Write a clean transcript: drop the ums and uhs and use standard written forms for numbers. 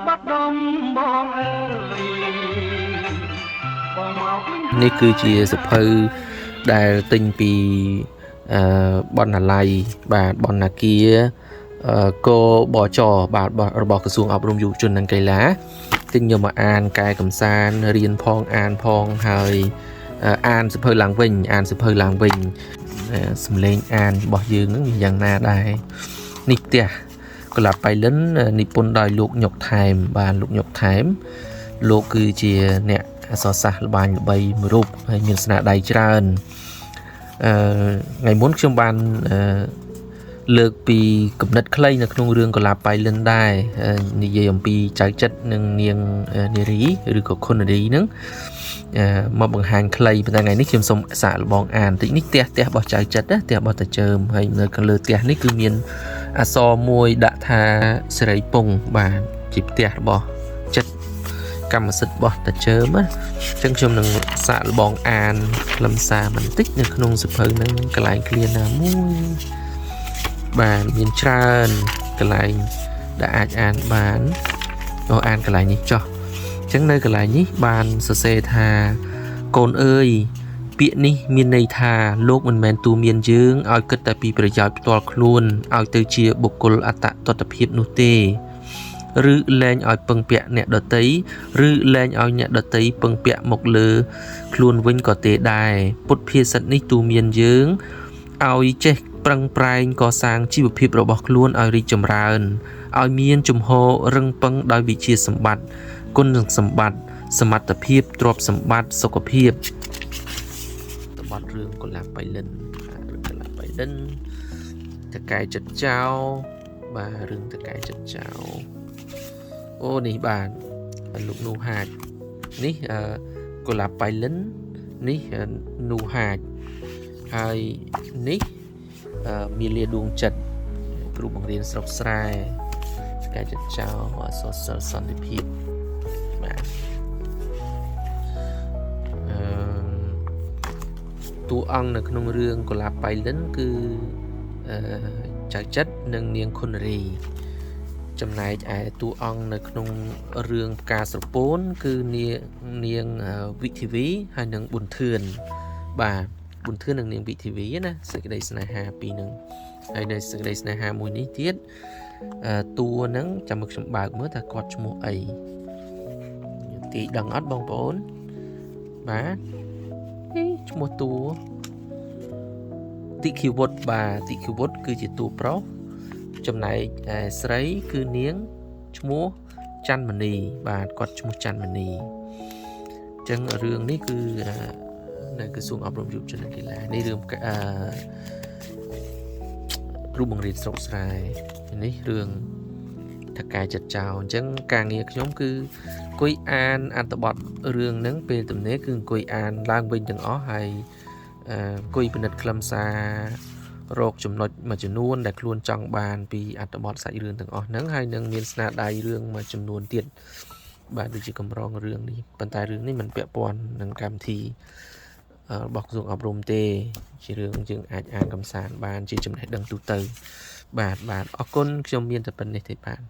បាត់ដំបងអើយបងមកវិញ នេះគឺជាសភៅដែលទិញពីអឺបណ្ណាល័យបាទបណ្ណាគារអឺកបចបាទរបស់ក្រសួងអប់រំយុវជននិងកីឡាទិញយកមកអានកែកំសាន្តរៀនផងអានផងហើយអានសភៅឡើងវិញអានសភៅឡើងវិញសំឡេងអានរបស់យើងនឹងយ៉ាងណាដែរនេះផ្ទះកុលាបបៃលិននិពន្ធដោយលោកញុកថែមបាទលោកញុកថែមលោកគឺជាអ្នកអក្សរសាស្ត្រល្បាញល្បីមួយរូបហើយមានស្នាដៃច្រើនអឺថ្ងៃមុនខ្ញុំបានអឺលើកពីគំនិតខ្លីនៅក្នុងរឿងកុលាបបៃលិនដែរនិយាយអំពីចៅចិត្តនិងនាងនារីឬក៏ខុននារីហ្នឹងមកបង្ហាញខ្លីប៉ុន្តែថ្ងៃនេះខ្ញុំសូមសាកល្បងអានតិចនេះផ្ទះផ្ទះរបស់ចៅចិត្តណាផ្ទះរបស់តាជើមហើយនៅខាងលើផ្ទះនេះគឺមានអក្សរមួយដាក់ថាសិរីពងបាទជាផ្ទះរបស់ចិត្តកម្មសិទ្ធិរបស់តាជើមណាអញ្ចឹងខ្ញុំនឹងសាកល្បងអានខ្លឹមសារបន្តិចនៅក្នុងសភៅហ្នឹងកន្លែងឃ្លាណាមួយបាទមានច្រើនកន្លែងដែលអាចអានបានអូអានកន្លែងនេះចោះអញ្ចឹងនៅកន្លែងនេះបានសរសេរថាកូនអើយពាក្យនេះមានន័យថាលោកមិនមែនទូមានយើងឲ្យគិតតែពីប្រយោជន៍ផ្ទាល់ខ្លួនឲ្យទៅជាបុគ្គលអត្តតតភាពនោះទេឬលែងឲ្យពឹងពាក់អ្នកដតីឬលែងឲ្យអ្នកដតីពឹងពាក់មកលើខ្លួនវិញក៏ទេដែរពុទ្ធភាសិតនេះទូមានយើងឲ្យចេះប្រឹងប្រែងកសាងជីវភាពរបស់ខ្លួនឲ្យរីកចម្រើនឲ្យមានជំហររឹងប៉ឹងដោយវិជ្ជាសម្បត្តិគុណសម្បត្តិសមត្ថភាពទ្រព្យសម្បត្តិសុខភាពបទរឿងកុលាបបៃលិនរឿងកុលាបបៃលិនតកែចិត្តចោបាទរឿងតកែចិត្តចោអូនេះបាទលោកនូហាចនេះកុលាបបៃលិននេះនូហាចហើយនេះមាលាដួងចិត្តគ្រូបង្រៀនស្រុកស្រែកែចិត្តចោអសរសិលសន្តិភាពបាទអឺតួអង្គនៅក្នុងរឿងកុលាបបៃលិនគឺអឺចៅចិត្តនិងនាងខុនរីចំណែកឯតួអង្គនៅក្នុងរឿងផ្កាស្រពោនគឺនាងនាងវិធីវីហើយនិងប៊ុនធឿនបាទប៊ុនធឿននិងនាងវិធីវីណាសេចក្តីស្នេហាពីរនឹងហើយនៅសេចក្តីស្នេហាមួយនេះទៀតតួហ្នឹងចាំមើលខ្ញុំបើកមើលថាគាត់ឈ្មោះអីទីដឹងអត់បងប្អូនបាទឈ្មោះតួតិខិវុធបាទតិខិវុធគឺជាតួប្រុសចំណែកឯស្រីគឺនាងឈ្មោះច័ន្ទមនីបាទគាត់ឈ្មោះច័ន្ទមនីអញ្ចឹងរឿងនេះគឺនៅក្រសួងអប់រំយុវជននិងកីឡានេះរឿងអឺគ្រូបង្រៀនស្រុកស្រែនេះរឿងថកែចិត្តចោលអញ្ចឹងការងារខ្ញុំគឺអង្គុយអានអត្ថបទរឿងហ្នឹងពេលទំនេរគឺអង្គុយអានឡើងវិញទាំងអស់ហើយអង្គុយពិនិត្យខ្លឹមសាររកចំណុចមួយចំនួនដែលខ្លួនចង់បានពីអត្ថបទសាច់រឿងទាំងអស់ហ្នឹងហើយនឹងមានស្នាដៃរឿងមួយចំនួនទៀតបាទដូចជាកម្រងរឿងនេះប៉ុន្តែរឿងនេះមិនពាក់ព័ន្ធនឹងកម្មវិធីរបស់ក្រសួងអប់រំទេជារឿងយើងអាចអានកំសាន្តបានជាចំណេះដឹងទូទៅបាទបាទអរគុណខ្ញុំមានតែប៉ុណ្្នេះទេបាទ។